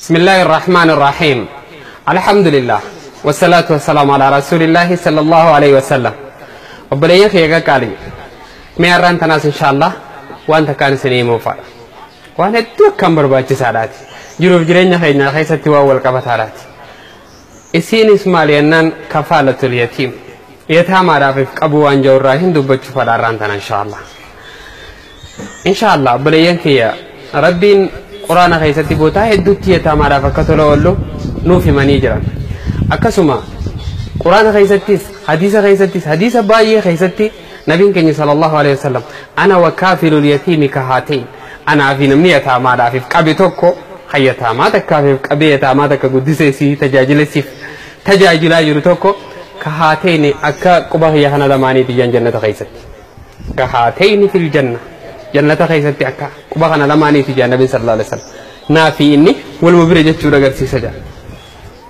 بسم الله الرحمن الرحيم. الحمد لله والصلاة والسلام على رسول الله صلى الله عليه وسلم. وبلين خيغا قالي ميران تناس إن شاء الله وانت كان سنين موفر وانا دوكم برباچي سادات جروف جرينيا خينا خيستي واول قبطارات isiin ismaaliyannan kafaalatul yatiim yataamaadhaaf qabu waan jawurraa hin dubbachuu fadhaarraan tana inshaallah. Inshaallah obboleeyyan kiyya, rabbiin quraana keessatti bootaa hedduutti yataamaadhaaf akka tola oollu nuuf himanii jiran. Akkasuma quraana keessattis, hadiisa keessattis, hadiisa baay'ee keessatti nabiin keenya sallallahu alaihi wasallam "أنا وكافل اليتيم كهاتين", anaa fi namni yataamaadhaaf qabe tokko, kan yataamaa takkaaf qabee yataamaa takka guddisee si tajaajila siif tajaajilaa jiru tokko, كهاتين akka quba kiyya kana lamaaniiti jan jannata keessatti. كهاتين في الجنة, jannata keessatti akka quba kana lamaaniiti jan nabiin sallallahu alaihi wasallam. Naa fi inni waluma bira jechuudha agarsiisa jaa.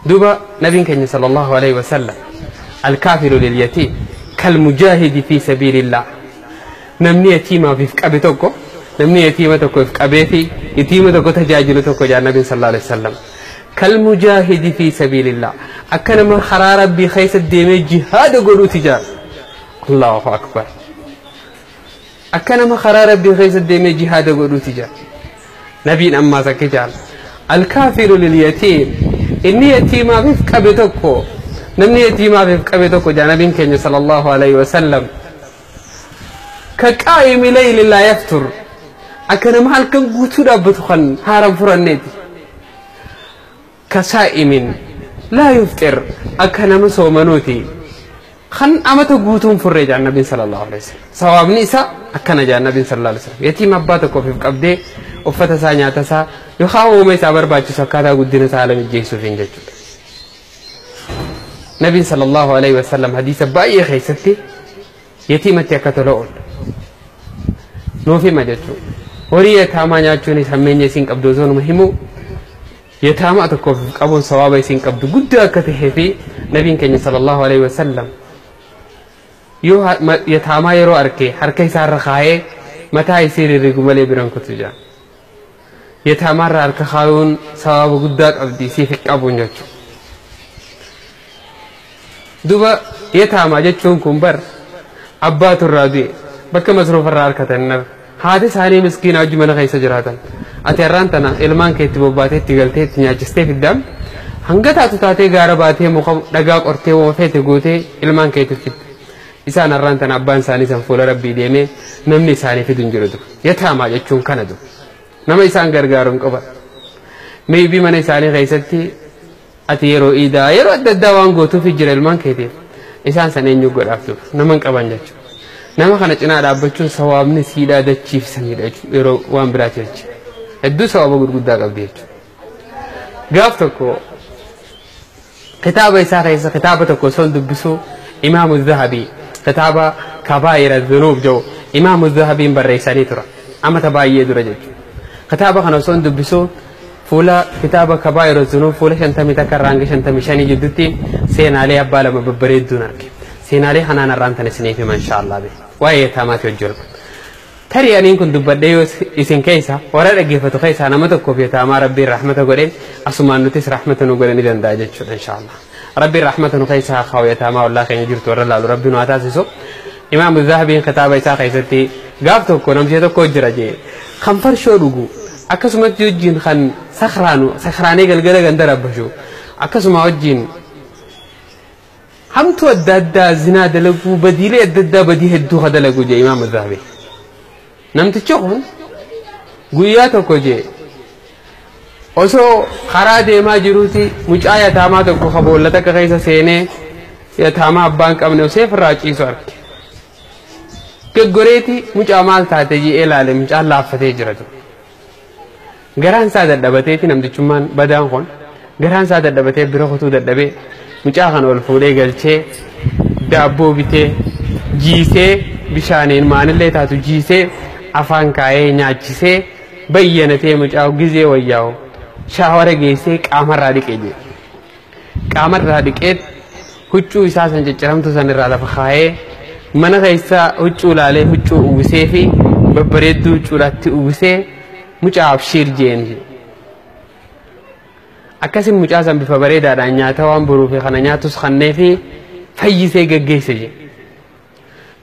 Duuba nabiin keenya sallallahu alaihi wasallam "الكافل لليتيم كالمجاهد في سبيل الله", namni yatiimaaf qabe tokko, namni yatiima tokkoof qabee fi yatiima tokko tajaajilu tokko jaa nabiin sallallahu alaihi wasallam, كالمجاهد في سبيل الله, akka nama karaa rabbii keessa deemee jihaada godhuuti jaa. Allahu akbar! Akka nama karaa rabbii keessa deemee jihaada godhuuti jaa nabiin. Ammaas akka jaal "الكافل لليتيم", inni yatiimaaf qabe tokko, namni yatiimaaf qabe tokko jaa nabiin keenya sallallahu alaihi wasallam, كقائم ليل لا يفتر, akka nama halkan guutuu dhaabbatu kan haaran furanneeti. كصائم لا يفطر, akka nama soomanuuti kan amata guutuun furree jaan nabiin sallallahu alaihi wasallam. Sawaabni isaa akkana jaan nabiin sallallahu alaihi wasallam. Yatiima abbaa tokkoof qabdee uffata isaa, nyaata isaa yookaan uuma isaa barbaachisu akkaataa guddina isaa haala mijjeessuufiin jechuudha. Nabiin sallallahu alaihi wasallam hadiisa baay'ee keessatti yatiimatti akka tola oolu nuuf hima jechuudha. Horii yataamaa nyaachuunis hammeenya isiin qabdu osoo numa himuu, yataamaa tokkoof qabuun sawaaba isiin qabdu guddaa akka tahee fi nabiin keenya sallallahu alaihi wasallam yoo yataamaa yeroo arke harka isaarra kaayee mataa isii rirrigu malee biran kutu jira. Yataamaarra harka kaayuun sawaaba guddaa qabdi siif qabuun jechuudha. Duba yataamaa jechuun kun bar abbaatu irraa du'e, bakka masruufarraa harkatan nar haati isaanii miskiina hojii mana keessa jiraatan. Ati har'aan tana ilmaan keetti bobbaatee itti galtee itti nyaachistee fiddaam, hanga taatu taatee gaara baatee muka dhagaa qortee feete gootee ilmaan keetti fidde. Isaan har'aan tana abbaan isaanii san fuula rabbii deemee namni isaanii fidu hin jiru. Yataamaa jechuun kana du nama isaan gargaaru hin qaban. Maybe mana isaanii keessatti ati yeroo iidaa, yeroo adda addaa waan gootuuf jira ilmaan keetiif, isaan san eenyu godhaaf? Nama hin qaban jechuudha. Nama kana cinaa dhaabbachuun sawaabni siidhaa dachiifsanidha jechuudha. Yeroo waan biraati jechuudha. Hedduu sawaaba gurguddaa qabdi jechuudha. Gaaf tokko kitaaba isaa keessa kitaaba tokko osoo dubbisuu, Imaamu Zahabii kitaaba Kabaa'ira Zunuub jedhu Imaamu Zahabiin barreessanii tura amata baay'ee dura jechuudha. Kitaaba kana osoo dubbisuu fuula kitaaba Kabaa'ira Zunuub fuula 51 irraa hanga 55 jidduutti seenaalee abbaa lama babbareedduun arge. Seenaalee kanaan har'aan tan isiniif hima inshaallah waa'ee yataamaati wajjin. Tarii aniin kun dubbadhee yoo isin keessa warra dhaggeeffatu keessaa nama tokkoof yataamaa rabbiin rahmata godhe, asumaan nutis rahmata nu godhe ni danda'a jechuudha inshaallah. Rabbiin rahmata nu keessa haa kaa'u, yataamaa wallaa keenya jirtu warra laalu rabbiin nu haa taasisu. Imaamu Zahabiin kitaaba isaa keessatti gaaf tokko namticha tokko jira jee, kan farshoo dhugu, akkasumatti wajjin kan sakhraanu, sakhraanee galgala ganda rabbashu, akkasuma wajjin hamtuu adda addaa, zinaa dalaguu, badiilee adda addaa, badii hedduu ka dalagu jee Imaamu Zahabii. Namtichi kun guyyaa tokko jee osoo karaa deemaa jiruuti mucaa yataamaa tokko ka boolla takka keessa seenee yataamaa abbaan qabne osoo irraa ciisu arge. Gaggoreeti mucaa maal taate jedhee ilaale, mucaan laaffatee jira ture. Garaan isaa dadhabateeti, namtichummaan badaan kun garaan isaa dadhabatee bira kutuu dadhabee, mucaa kana ol fuudhee galchee, daabboo bitee, jiisee, bishaaniin maanillee taatu jiisee afaan kaayee nyaachisee bayyanatee, mucaa gizee wayyaa'u shaawara geessee qaamarraa dhiqee jedhe. Qaamarraa dhiqee huccuu isaa san cicciramtu san irraa lafa kaayee, mana keessa huccuu laalee huccuu uwwisee fi babbareedduu huccuudhaatti uwwisee, mucaa abshiir jeen jedhe. Akkasin mucaa san bifa bareedaadhaan nyaata waan boruu fi kana nyaatus kannee fi fayyisee geggeesse je.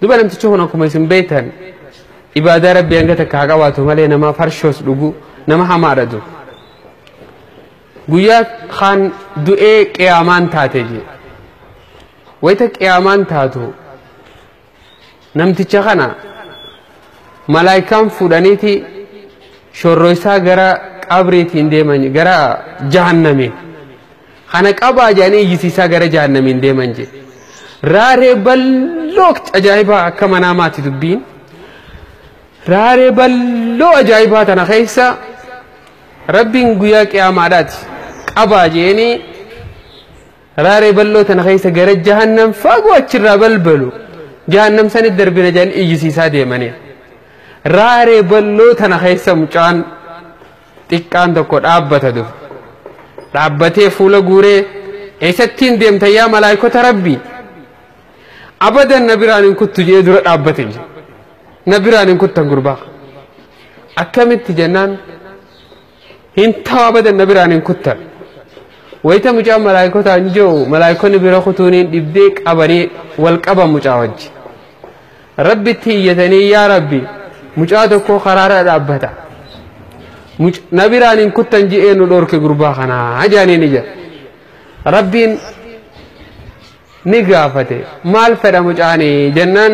Duba namtichi kun akkuma isin beektan ibaadaa rabbii hanga takka haa qabaatu malee nama farshoos dhugu nama hamaadha dur. Guyyaa kaan du'ee qiyaamaan taate je. Wayita qiyaamaan taatu namticha kana malaayikaan fuudhaniiti shorroo isaa gara qabriitiin deeman gara jahannamiin. Kana qabaa jedhanii iyyisiisaa gara jahannamiin deeman je. Raaree balloo ajaa'ibaa akka manaa maati dubbiin. Raaree balloo ajaa'ibaa tana keessa rabbiin guyyaa qiyaamaadhaati qabaa jedhanii raaree balloo tana keessa gara jahannam fagoo achirraa balbalu jahannam sanitti darbina jedhanii iyyisiisaa deemanii. Raaree balloo tana keessa mucaan xiqqaan tokko dhaabbata dur. Dhaabbatee fuula guuree eessattiin deemta yaa malaayikota rabbii? Abadan na biraan hin kuttu jedhee dura dhaabbate je. Na biraan hin kuttan gurbaa. Akkamitti jennaan hin ta'u abadan na biraan hin kuttan. Wayita mucaan malaayikotaan jiru malaayikonni bira kutuuniin dhibdee qabanii wal qaban mucaa wajji. Rabbitti iyyatanii yaa rabbi mucaa tokko karaarra dhaabbata. Na biraan hin kuttan je'ee nu dhorke gurbaa kanaa jaaniin ija. Rabbiin ni gaafate maal fedha mucaanii jennaan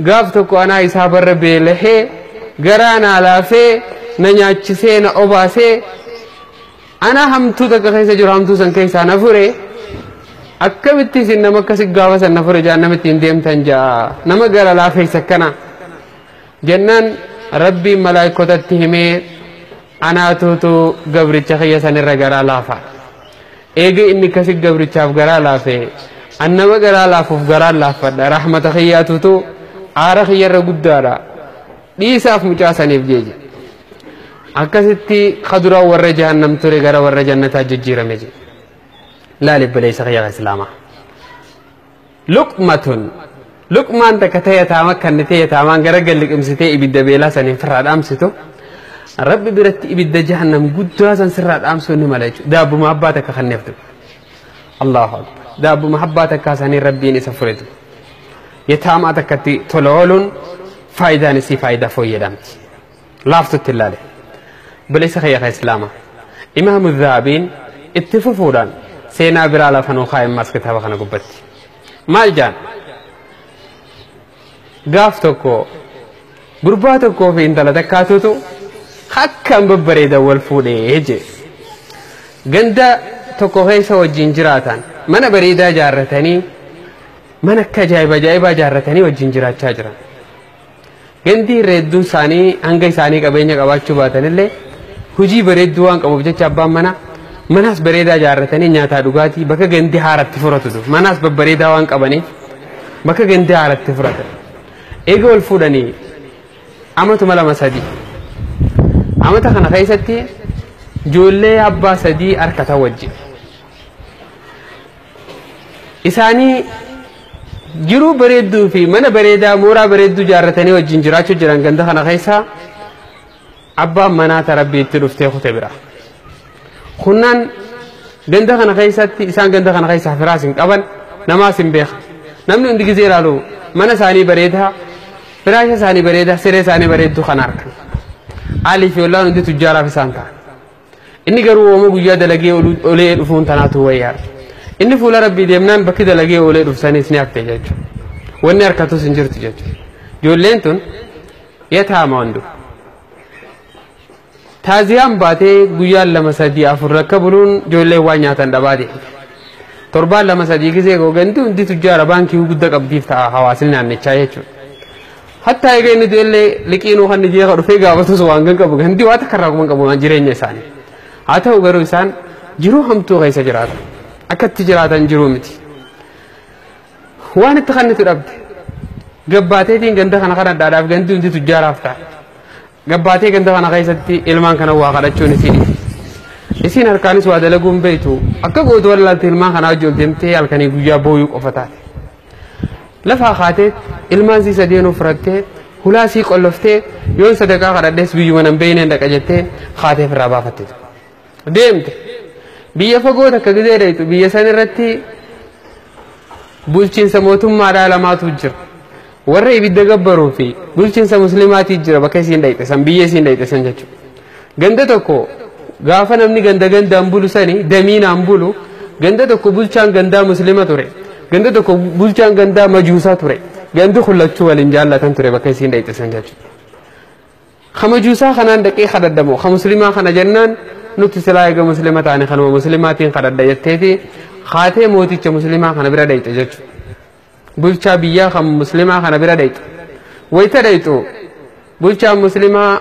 gaaf tokko anaa isaa barra beelahee garaa naa laafee na nyaachisee na obaasee anaa hamtuu takka keessa jiru hamtuu san keessaa na fure akkamitti isin nama akkasi gaafa san na fure jaan namitti hin deemtan jaa nama gara laafeessa akkana jennaan rabbiin malaayikotatti himee anaatuutu gabricha kiyya sanirra garaa laafa. Eega inni akkasi gabrichaaf garaa laafe an nama garaa laafuuf garaa laaffadha rahmata kiyyaatuutu aara kiyyarra guddaadha dhiisaaf mucaa saniif jeeje. Akkasitti kaduraan warra jahannam ture gara warra jannataa jijjiirame je. Laali baleessa kiyya islaamaa. Luqmatun luqmaan takka ta'e taama kan ta'e taamaan gara galliqimsitee ibidda beelaa saniin firraa dhaamsitu rabbi biratti ibidda jahannam guddaa san sirraa dhaamsuu ni mala jechuudha. Daabbuma abbaa takka kanneeftu. Allahu akbar. Daabbuma abbaa takkaa saniin rabbiin isa furetu. Yataamaa takkatti tola ooluun faayidaan isii faayidaa fooyyadamti. Laaftutti ilaale. Baleessa kiyya islaamaa. Imaamu Dhaabiin itti fufuudhaan seenaa biraa lafa nuu kaa'e ammaas kitaaba kana gubbatti. Maal jaan? Gaaf tokko gurbaa tokkoo fi intala takkaatutu akkaan babbareedan wal fuudhee jee. Ganda tokko keessa wajjin jiraatan mana bareedaa ijaarratanii mana akka ajaa'iba ajaa'ibaa ijaarratanii wajjin jiraachaa jiran. Gandi irra hedduun isaanii hanga isaanii qabeenya qabaachuu baatanillee hojii bareedduu waan qabuuf jecha abbaan mana manaas bareedaa ijaarratanii nyaataa dhugaatii bakka gandi haaratti furatu manaas babbareedaa waan qabaniif bakka gandi haaratti furatan. Eega wal fuudhanii amatuma 2-3 amata kana keessatti ijoollee abbaa 3 harkatan wajjin. Isaanii jiruu bareedduu fi mana bareedaa mooraa bareedduu ijaarratanii wajjin jiraachuu jiran ganda kana keessa abbaan manaa tarabbii itti dhuftee kute bira. Kunnaan ganda kana keessatti isaan ganda kana keessa firaas hin qaban namaas hin beekan. Namni hundi gizee ilaalu mana isaanii bareedaa firaasha isaanii bareedaa siree isaanii bareedduu kana argan. Alii fi ollaan hundi tujjaaraaf isaan ta'an. Inni garuu ooma guyyaa dalagee olee dhufuun tanaatu wayyaadha. Inni fuula rabbii deemnaan bakki dalagee olee dhufsanis ni hafte jechuudha. Wanni harkatus hin jirtu jechuudha. Ijoolleen tun yataama hundu. Taaziyaan baatee guyyaan 2 3 4 rakka buluun ijoolleen waan nyaatan dhabaa deemte. Torbaan 2 3 gisee goganti hundi tujjaara baankii guddaa qabdiif ta'a hawaasni naannichaa jechuudha. Hatta egaa inni du'ellee liqiinuu kan jeeqa dhufee gaafatus waan gan qabu gandi waa takka irraa qabu waan jireenya isaanii. Haa ta'u garuu isaan jiruu hamtuu keessa jiraatan. Akkatti jiraatan jiruu miti. Waan itti kannitu dhabde. Gabbaateetiin ganda kana kan addaadhaaf gandi hundi tujjaaraaf ta'a. Gabbaatee ganda kana keessatti ilmaan kana waa kadhachuun isiin. Isiin harkaanis waa dalaguun beektu akka gootu wallaalte ilmaan kana wajjin ol deemtee halkanii guyyaa booyuu qofa taate. Lafaa kaatee ilmaan sii sadeenuu furattee hulaa sii qolloftee yoon sadaqaa kadhadhees biyyuma nan beeyneen dhaqa jettee kaatee ofirraa baafatte. Deemte. Biyya fagoo takka gizee dheeytu biyya san irratti bulchiinsa mootummaadhaa lamaatu jira. Warra ibidda gabbaruu fi bulchiinsa muslimaatii jira bakka isiin dhayxe san biyya isiin dhayxe san jechuudha. Ganda tokko gaafa namni ganda gandaan bulu sani damiinaan bulu ganda tokko bulchaan gandaa muslima ture. Ganda tokko bulchaan gandaa majuusaa ture. Gandi kullachuu waliin jaallatan ture bakka isiin dhayxe san jechuudha. Ka majuusaa kanaan dhaqee kadhadhamu ka muslimaa kana jennaan nuti silaa eega muslima taane kanuma muslimaatiin kadhadha jetteeti haatee mooticha muslimaa kana bira dhayxe jechuudha. Bulchaa biyyaa kan muslimaa kana bira dhayxe. Wayita dhayxu bulchaan muslimaa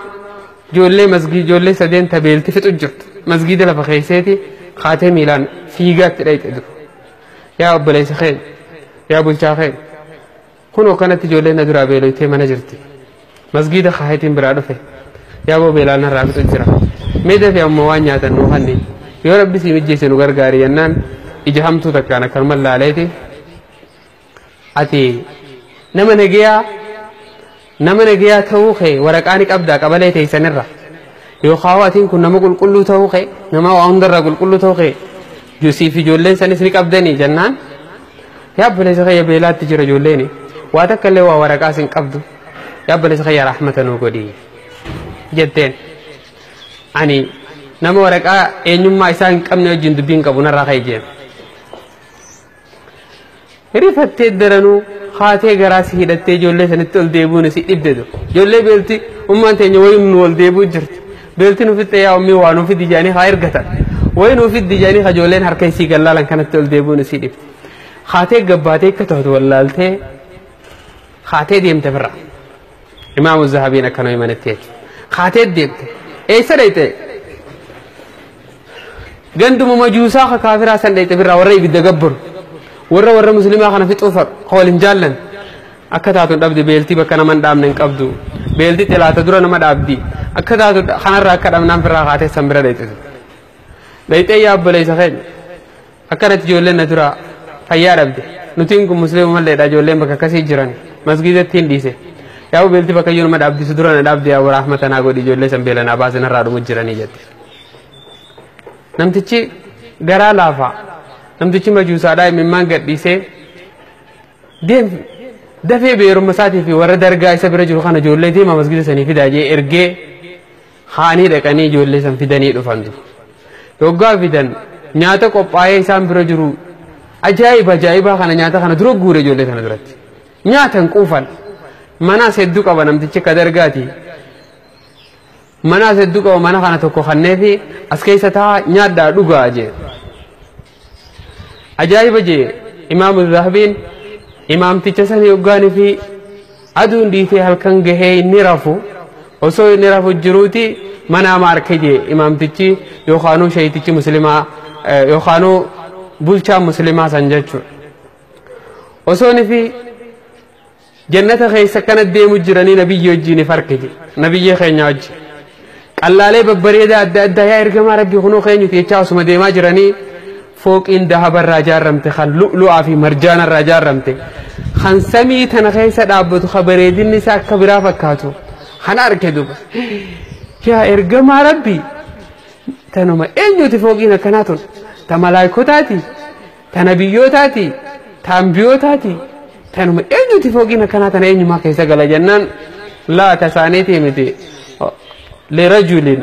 ijoollee masgii ijoollee sadeen tabeelti fixu jirtu masgiida lafa keesseeti haatee miilaan fiigaatti dhayxe dura. Yaa obboleessa keenya yaa bulchaa keenya kunoo kanatti ijoolleen na duraa beeloytee mana jirti. Masgiida kaayetiin biraa dhufe yaa boo beelaan narraa fixu jira. Mee dafee ammoo waan nyaatan nuu kanni yoo rabbi si mijjeesse nu gargaari jennaan ija hamtuu takkaan akkanuma laaleeti. Ati nama nagayaa ta'uu kee waraqaa ni qabdaa qabalee teessanirra yookaan atiin kun nama qulqulluu ta'uu kee nama waa hundarraa qulqulluu ta'uu kee siif ijoolleen sanis ni qabdanii jennaan yaa obboleessa kiyya beelaatti jira ijoolleen waa takka illee waa waraqaas hin qabdu yaa obboleessa kiyya rahmata nuu godhi jetteen ani nama waraqaa eenyummaa isaa hin qabne wajjin dubbii hin qabu narraa ka'e jeen. Rifattee daranuu haatee garaa si hidhattee ijoollee sanitti ol deebi'uun si dhibde dur. Ijoollee beelti ummaan teenya wayii nu ol deebi'u jirti. Beelti nu fixxe yaa ummii waa nu fiddi jedhanii haa ergatan. Wayii nu fiddi jedhanii haa ijoolleen harka isii gallaalan kanatti ol deebi'uun si dhibde. Haatee gabbaatee akka taatu wallaaltee haatee deemte birra. Imaamu Zahabiin akkanuma himanitti jechuudha. Haatee deemte. Eessa dhayxe? Ganduma majuusaa ka kaafiraa san dhayxe birraa warra ibidda gabbaru. Warra muslimaa kana fixuu fadhu ka waliin jaallan akka taatuun dhabde beeltii bakka nama hin dhaabne hin qabdu beeltii xilaata dura nama dhaabdi akka taatu kanarraa akka dhabnaan firraa kaatee san bira dhayxitu. Dhayxee yaa obboleessa keenya akkanatti ijoolleen na dura fayyaa dhabde nutiin kun musliima malleedha ijoolleen bakka akkasii jiran masgiidatti hin dhiise yaa beeltii bakka iyyuu nama dhaabdisu dura na dhaabde yaa rahmata naa godhi ijoollee san beela naa baasin irraa dhumu jiranii jette. Namtichi garaa laafaa namtichi majuusaadhaa imimmaan gadhiisee deem dafee beeruma isaatii fi warra dargaa isa bira jiru kana ijoollee deema masgida sanii fidaa jee ergee haanii dhaqanii ijoollee san fidanii dhufantu. Yoggaa fidan nyaata qophaa'ee isaan bira jiru ajaa'iba ajaa'ibaa kana nyaata kana dura guure ijoollee sana duratti. Nyaatan quufan manaas hedduu qaba namtichi akka dargaati. Manaas hedduu qaba mana kana tokko kanneefi as keessa taa'aa nyaadhaa dhugaa jee. Ajaa'iba jee Imaamu Zahabiin imaamticha sana yoggaanii fi aduun dhiitee halkan gahee inni rafu osoo inni rafu jiruuti mana ama arke jee imaamtichi yookaanuu sheeytichi muslimaa yookaanuu bulchaa muslimaa san jechuudha. Osoo inni fi jannata keessa akkana deemu jiranii nabiyyi wajjin if arke jee nabiyyi keenya wajjin. Qallaalee babbareedaa adda addaa yaa ergamaa rabbii kunoo keenyuti jechaa osuma deemaa jiranii fooqiin dahabarraa ijaarramte kan lu'lu'aa fi marjaanarraa ijaarramte kan samii tana keessa dhaabbatu kan bareedinni isaa akka biraa fakkaatu kan arge duba yaa ergamaa rabbii tanuma eenyuti fooqiin akkanaa tun ta malaayikotaati ta nabiyyootaati ta ambiyootaati tanuma eenyuti fooqiin akkanaa tana eenyumaa keessa gala jennaan laata isaaniitii miti lirajulin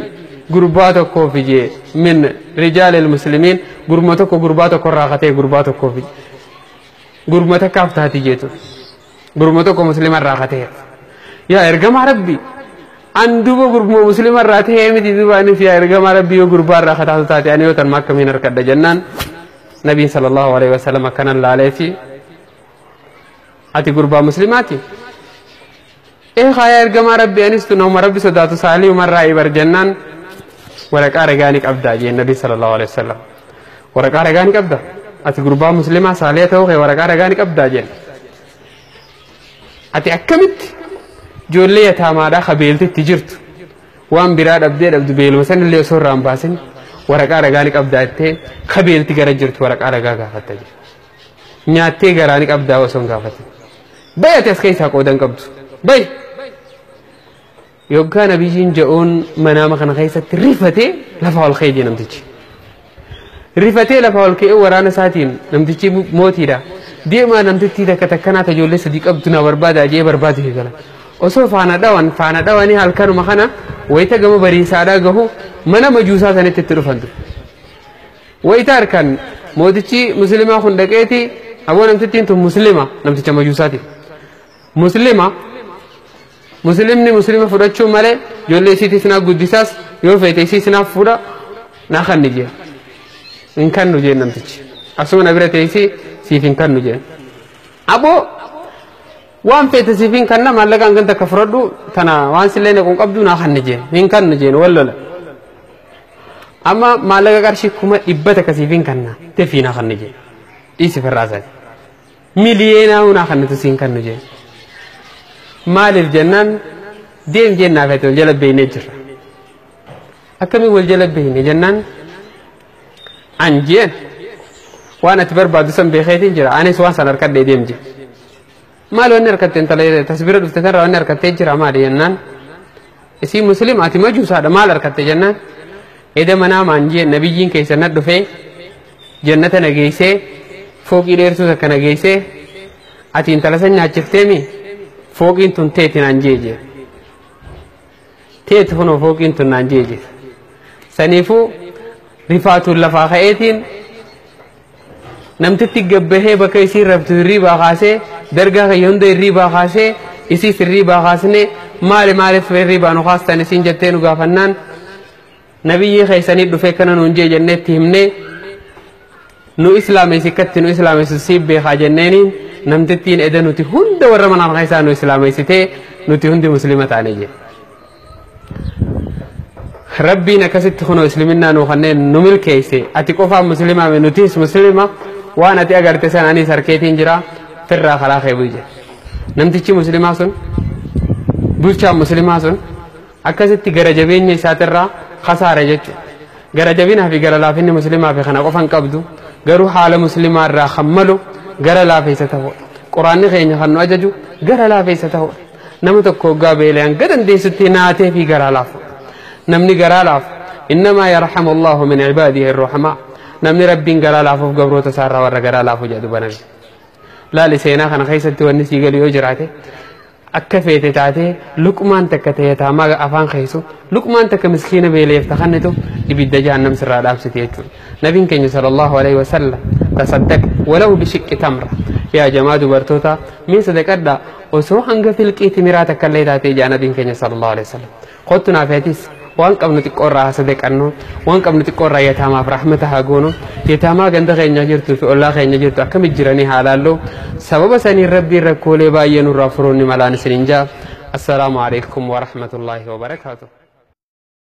gurbaa tokkoof jee min rijaalil muslimiin gurma tokko gurbaa tokko irraa katee gurbaa tokkoof gurma takkaaf taati jeetu gurma tokko muslima irraa katee yaa ergamaa rabbi an duba gurma muslima irraa ta'ee miti duba anis yaa ergamaa rabbi yoo gurbaa irraa kataatu taate ani yoo tanma akkamiin harkadha jennaan nabiin sallallahu alaihi wasallam akkanan laaleefi ati gurbaa muslimaati ee yaa ergamaa rabbi anis tu nama rabbi sodaatu saalii umarraa ibar jennaan waraqaa ragaa ni qabdaa jeen nabi sallallahu alaihi wasallam waraqaa ragaa ni qabda ati gurbaa muslimaa saalee ta'uu kee waraqaa ragaa ni qabdaa jeen ati akkamitti ijoollee yataamaadhaa kabeeltitti jirtu waan biraa dhabdee dhabdu beeluma san illee osoo irraa hin baasin waraqaa ragaa ni qabdaa jettee kabeelti gara jirtu waraqaa ragaa gaafatta jeen nyaattee garaa ni qabdaa osoo hin gaafatin bayi ati as keessaa qooda hin qabdu bayi yoggaa nabiyyiin ja'uun manaama kana keessatti rifatee lafa ol ka'ee jee namtichi. Rifatee lafa ol ka'ee waraana isaatiin namtichi mootiidha. Deemaa namtittii takka takkanaa ijoollee sadii qabdu na barbaada jee barbaadu eegala. Osoo faana dhawanii halkanuma kana wayita gama bariisaadhaa gahu mana majuusaa sanitti itti dhufantu. Wayita harkan mootichi musliimaa kun dhaqeeti aboo namtittiin tun muslima namticha majuusaati. Muslima muslimni muslima fudhachuu malee ijoollee isiitis naa guddisaas yoo feete isiis naaf fuudha naa kanni jee. Hin kannu jeen namtichi. Asuma na bira teessii siif hin kannu jeen. Aboo waan feete siif hin kanna maallaqaan kan takka fudhadhu tana waan sillee naquun qabdu naa kanni jeen. Hin kannu jeen wal lola. Amma maallaqa qarshii 100,000 takka siif hin kanna tefii naa kanni jeen. Dhiisi firraasaati. Miliyeenaa naa kannitu siin kannu jeen. Maaliif jennaan deem jennaa feete wal jala beeynee jirra. Akkamiin wal jala beeyne jennaan an jeen waan ati barbaadu san beekeetiin jira anis waan san harkadhee deem jee. Maal wanni harkatte intala tasbira dhufte tanarraa wanni harkattee jira maali jennaan isii muslim ati majuusaadha maal harkatte jennaan eda manaa maan jeen nabiyyiin keessa na dhufee jannata na geessee fooqii dheertuu takka na geessee ati intala san nyaachifteemi fooqiin tun teeti naan jee jee. Teeti kunoo fooqiin tun naan jee jee. Saniifuu rifaatuun lafaa ka'eetiin namtitti gabbahee bakka isiin raftu hirriibaa kaasee dargaa kiyya hunda hirriibaa kaasee isiis hirriibaa kaasnee maali maaliif hirriibaa nu kaastan isiin jettee nu gaafannaan nabiyyi keessanii dhufee kana nuun jee jenneetti himnee nu islaameessi akkatti nu islaameessu siif beekaa jenneeniin namtittiin eda nuti hunda warra manaan keessaa nu islaameessitee nuti hundi muslima taane jee. Rabbiin akkasitti kunoo isliminnaa nuu kanneen nu milkeesse ati qofaan muslimaa nutis muslima waan ati agarte san anis harkeetiin jira firraa karaa kee bu'e jedhe. Namtichi muslimaa sun bulchaan muslimaa sun akkasitti gara jabeenya isaatirraa kasaare jechuudha. Gara jabinaa fi gara laafinni muslimaa fi kana qofan qabdu garuu haala muslimaa irraa kan malu gara laafeessa ta'uudha. Quraanni keenya kan nu ajaju gara laafeessa ta'uudha. Nama tokko hoggaa beelaan gad dandeessutti naatee fi garaa laafu. Namni garaa laafu innamaa yarhamu Allahu min cibaadihi arruhamaa. Namni rabbiin garaa laafuuf gabroota isaarraa warra garaa laafu jedhu baname. Laali seenaa kana keessatti wanni sii galu yoo jiraate akka feete taatee luqmaan takka ta'e taamaa afaan keessu luqmaan takka miskiina beeleef takannitu ibidda jahannam sirraa dhaabsite jechuudha. Nabiin keenya sallallahu alaihi wasallam tasaddaq walau bishiqqi tamra yaa jamaa dubartoota mee sadaqadhaa osoo hanga filqii timiraa takka illee taatee jaa nabiin keenya sallallahu alaihi wasallam. Kottu naaf atis waan qabnu xiqqoorraa haa sadaqannu waan qabnu xiqqoorraa yataamaaf rahmata haa goonu yataamaa ganda keenya jirtuu fi ollaa keenya jirtu akkamitti jiranii haa laallu sababa saniin rabbiin rakkoolee baay'ee nurraa furuun ni malaan isiniin jaa. Assalaamu alaikum wa rahmatullaahi wa barakaatuh.